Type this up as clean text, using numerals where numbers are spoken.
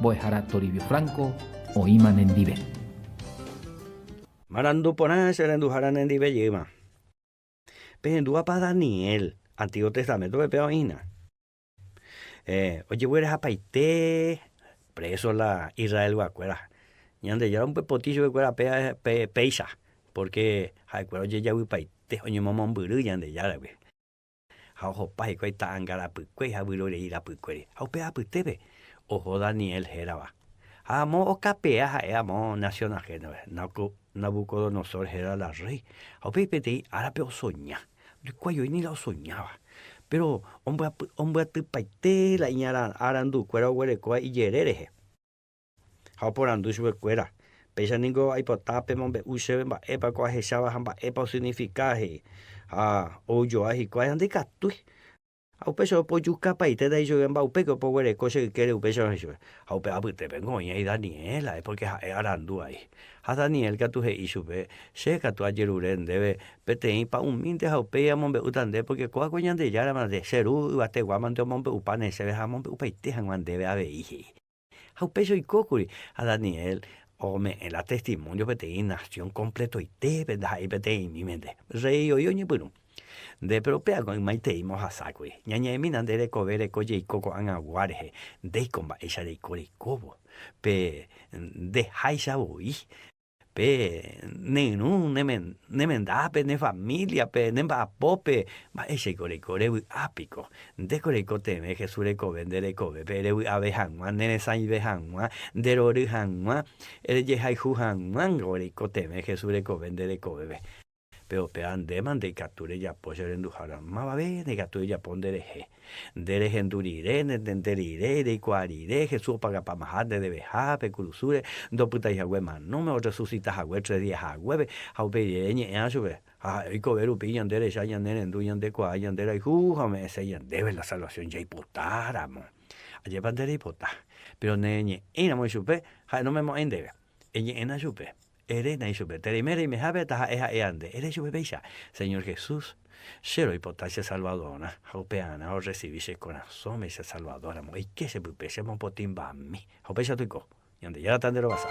Mbo'ehára Toribio Franco oĩma nendive. Marandu porã che renduhára nendive jeýma. Pehendúvapa Daniel, Antiguo Testamento-pe péva oĩ hína? Ojeguerahapaite preso la Israelguakuéra. Ñandejára ombopotĩ chupekuéra péicha, pórke ha'ekuéra ojejavypaite, oñemomombyry Ñandejáragui. Ha ohopa hikuái ta'anga rapykue ha vyrorei rapykuére. Ha upe apytépe oho Daniel hérava. Ha amo okapea ha'e amo nación ajénope, Nabucodonosor héra la rréi. Ha upéi peteĩ árape osoña. Ndoikuaaioi ni la osoñáva. Péro ombyatypaite la iñarandukuéra oguerekóva ijere rehe. Ha oporandu chupekuéra, Péicha ningo aipota pemombe'u chéve mba'épa ko ahecháva ha mba'épa osignifika, he'i. Ha oujoa hikuái ha ndaikatúi. Ha upéicha opojukapaitéta ichupe mba'upéke opoguereko che ykére upéicharõ he'i chupe. Ha upe apytépengo oĩ ai Daniel ha'e pórke ha'e arandu ai. Ha Daniel katu he'i chupe, Che katu ajerure ndéve peteĩ pa'ũmínte ha upéi amombe'úta ndéve pórke kóva ko Ñandejára mante, che Ru yvateguámante omombe'upáne chéve ha amombe'upaite hag̃ua ndéve avei, he'i. Ha upéicha oikókuri, ha Daniel ome'ẽ la testimónio peteĩ nasión kompletoitépe, ndaha'éi peteĩmímente. Rréi oĩ oñepyrũ. Nde péro péako ymaiteíma ohasákuri. Ñañe'ẽmína nde rekove reko jeiko ko'ag̃agua rehe, ndéiko mba'éicha reiko reikóvo, pe ndeháicha voi. Pe ne irũ, ne mendápe, ne famíliape, ne mba'apópe, mba'éichaiko reiko, revy'a piko. Ndéko reikotevẽ Jesús rekove nde rekovépe, revy'ave hag̃ua, neresãive hag̃ua, nderory hag̃ua, rejehayhu hag̃uángo reikotevẽ Jesús rekove nde rekovépe. Péro upéva ndéma ndaikatu rejapo che renduhára, mavave ndaikatu rejapo nderehe. Nde rehendu rire, nentende rire, reikuaa rire Jesús opagapamaha nde deveha pe kurusúre, ndopytái hague manóme, orresusita hague tres día haguépe, ha upe rire reñe'ẽva chupe. Ha ha'e oikove rupi ñande recha, ñane rendu, ñande kuaa, ñande rayhu ha ome'ẽse ñandéve la salvación jaipotáramo. Ajépa nde reipota? Péro nereñe'ẽiramo ichupe, ha'e nomemo'ãi ndéve. Eñe'ẽna chupe. Eréna ichupe, Tereime reimehápe taha'e ha'éva nde. Ere chupe péicha, Señor Jesús, che roipota che Salvadorã, ha upearã orresivi che korasõme che Salvador ramo, eike che pype, che mopotĩmbami. Ha upéicha toiko. Ñandejára ta nde rovasa.